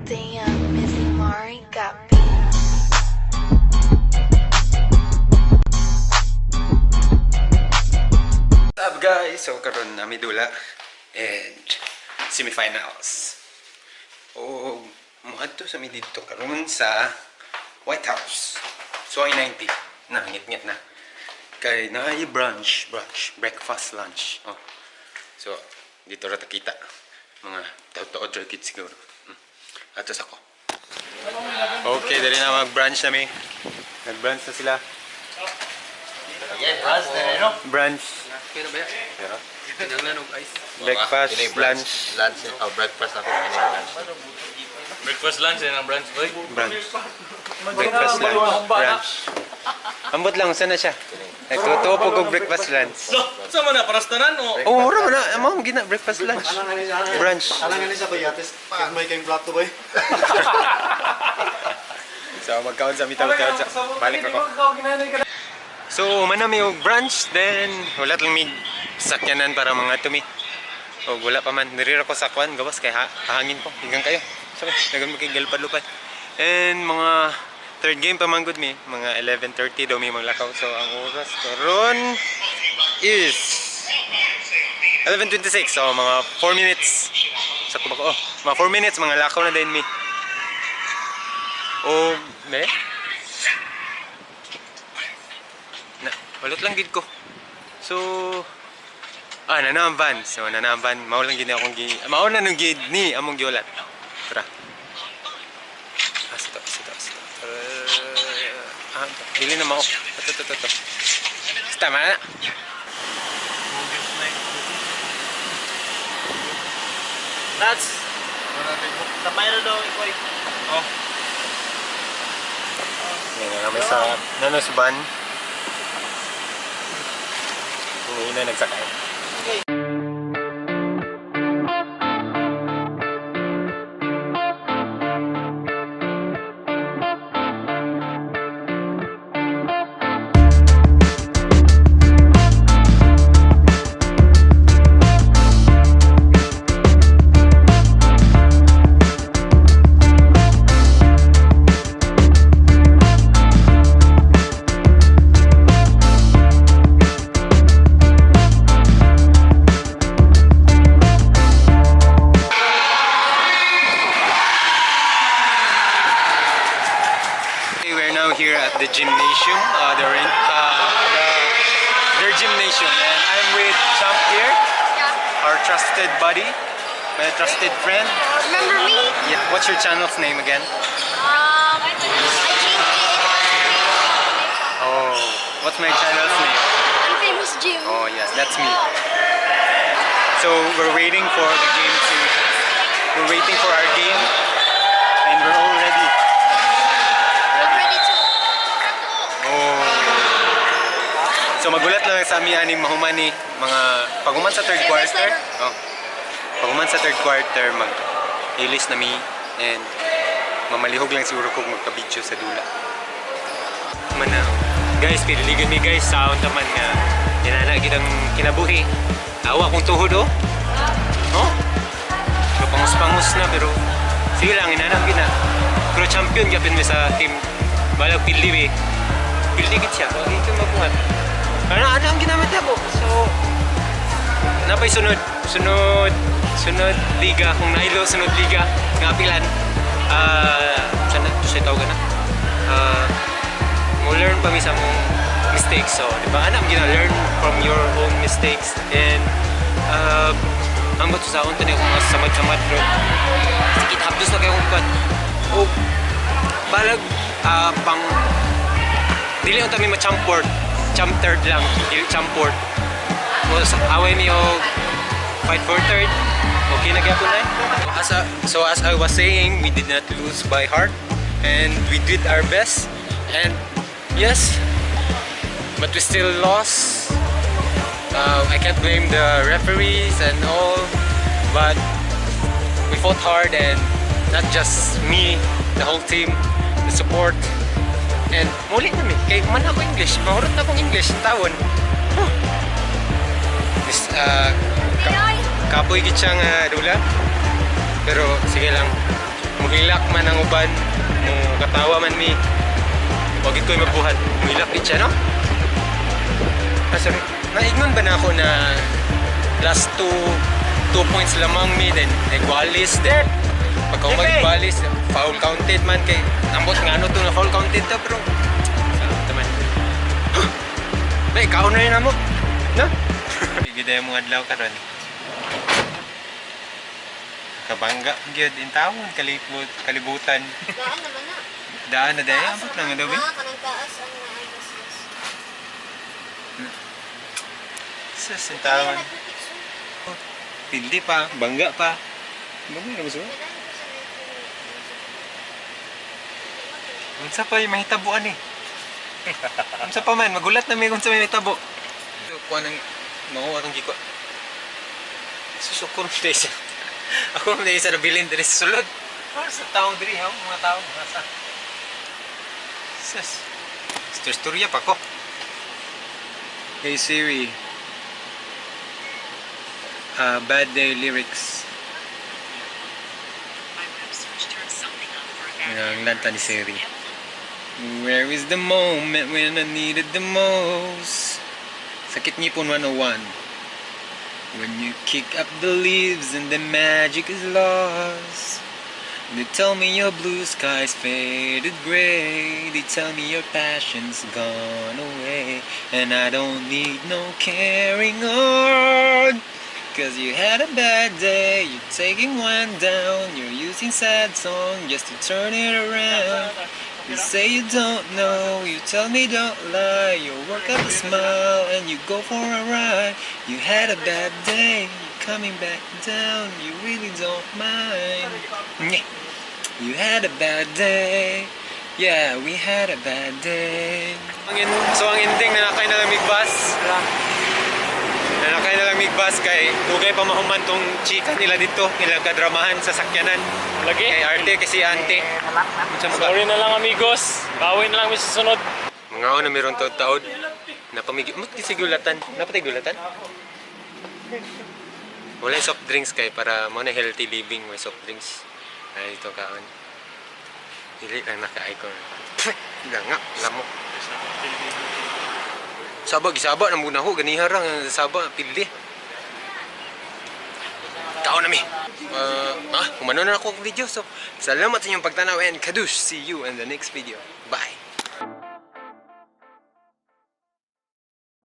Damn, Missy Mari got beats. What's up, guys? So karon nami dula and semifinals. O moadto sa mi didto karon sa White House. So ay 90 na ngit-ngit na. Kay naay brunch, breakfast, lunch. Oh. So dito ra ta kita. Mga taod-taod ra gid siguro. Ato sa ko. Okay, dali na mag-brunch na mi. Nag-brunch na sila. Yeah, brunch na rin, no? Brunch. Pero ba yan? Yeah. Kinahanglan og ice. Breakfast, Ini lunch. Lunch, oh, breakfast ako. Ini lunch. Breakfast, lunch, and ang brunch, boy. Brunch. Breakfast, lunch. Brunch. Ambot lang, saan na siya? Nagtotoo po kong breakfast, lunch. No, sa man na, parastanan o? Oh, mura mo na. Mao gina breakfast, lunch. Brunch. Alang ano siya kuyates, kaya may kayong plato ba eh? So, magkaon sa mitaw taw sa balik ako. So, man na may og brunch, then wala lang may sakyanan para mga tumi. O wala pa man, diri ra ko sa kwan, gawas kay ha hangin ko. Higang kayo. Sabi, dagan mo kay galupad-lupad. And mga third game pa man gud mi, mga 11:30 daw mi maglakaw. So, ang oras karon is 11:26. So, mga 4 minutes. Sa ko oh, mga 4 minutes mga lakaw na din mi. O, me? Na, balot lang gid ko. So, nana ang van. So, nana ang van. Mao lang gid akong gi... Mao na nung gid ni among giulat. Tara. Ah, sito, sito, sito. Tara. Ah, dili na mao. Ito, ito, ito, ito. Tama na. That's... Sabay na daw, ikoy. Oh. Yan na namin sa... Nano sa van. Hindi na nagsakay. Okay, we're now here at the gymnasium, their gymnasium, and I'm with Champ here, our trusted buddy, my trusted friend. Remember me? Yeah. What's your channel's name again? I changed it. Oh, what's my channel's name? I'm famous Jim. Oh yes, that's me. So we're waiting for the game to. We're waiting for our game, and we're all ready. I'm ready to. Oh. So magulat lang sa amin aning mahumani mga paghuman sa third Okay, where's quarter. later? Oh. Paghuman sa third quarter mag ilis na mi and mamalihog lang siguro kog magka-video sa dula. Mana. Guys, piniligan mi guys sound taman nga inana gid ang kinabuhi. Awa kong tuhod oh. Oh. Mapangus-pangus na pero sige lang inana gid na. Pero champion gyapon mi sa team. Balag pili mi. Pili gid siya. Wag ito mabuhat. Ano ano ang ginamit ako? So napay sunod sunod sunod liga kung nailo sunod liga nga apilan. Ah, sana to siya tawag na. Ah, mo learn pa mi sa mong mistakes. So, di ba? Ano ang gina learn from your own mistakes and ang bato sa akong tunay kung mga samad-samad bro. Sige, hapdos na kayo kung kwan. O, balag pang dili unta mi ma-champort. Champ third lang, dili champort. O, sa away mi og fight for third. Okay na gyapon na. So as I was saying, we did not lose by heart and we did our best. And yes, but we still lost. I can't blame the referees and all, but we fought hard and not just me, the whole team, the support. And muli na mi, kay man ako English, mahurot na akong English, tawon. Huh. This, kapoy gid siya nga dula. Pero sige lang. Muhilak man ang uban, mo katawa man mi. Wag ito'y mabuhat. Muhilak gid siya, no? Ah, sorry. Naignon ba na ako na last 2 points lamang mi, then nagwalis, then pagka magwalis, foul counted man kay ambot nga ano to na foul counted ta, bro. Sa man. Bay, kaon na rin mo. No? Gid mo adlaw karon. Kabangga gyud in taon kalibot kalibutan. Daan naman na. Daan na dahil ambot lang daw, eh. Ah, kanang taas ang naay bastos. Sus, in taon. Pildi pa, bangga pa. Bangga na ba siya? Unsa pa yung mahitabuan eh? Unsa pa man, magulat na may kung sa may mahitabo. Kuha ng mao atong giko. Susukon mo sa. Ako mo sa nabilin diri sa sulod. Para sa taong diri ha, mga tao mga sa. Sus. Istorya pa ko. Hey Siri. Bad Day lyrics. Ang lanta ni Siri. Where is the moment when I needed the most? Sakit Ngipon 101. When you kick up the leaves and the magic is lost. They tell me your blue skies faded gray. They tell me your passion's gone away. And I don't need no carrying on. 'Cause you had a bad day, you're taking one down. You're using sad song just to turn it around. You say you don't know, you tell me don't lie. You work up a smile and you go for a ride. You had a bad day, you're coming back down. You really don't mind. Nyeh. You had a bad day. Yeah, we had a bad day. So ang ending, nanakay na lang mig bus. Nanakay na lang mig bus kay dugay pa mahuman tong chika nila dito, ilang kadramahan sa sakyanan. Lagi. Kay arte kasi ante. Unsa mo ka? Sorry na lang, amigos. Bawi na lang mi sa sunod. Mga na meron taod-taod. Napamigi. Mut kasi gulatan. Napatay gulatan? Wala yung soft drinks kay para mo na healthy living, may soft drinks. Ay ito kaon. Dili lang naka-icon. Ganga, lamok. Saba gisaba na muna ho ganiha ra nga saba pildi. Kaon na mi. Humano na ako ang video. So, salamat sa inyong pagtanaw and kadush. See you in the next video. Bye.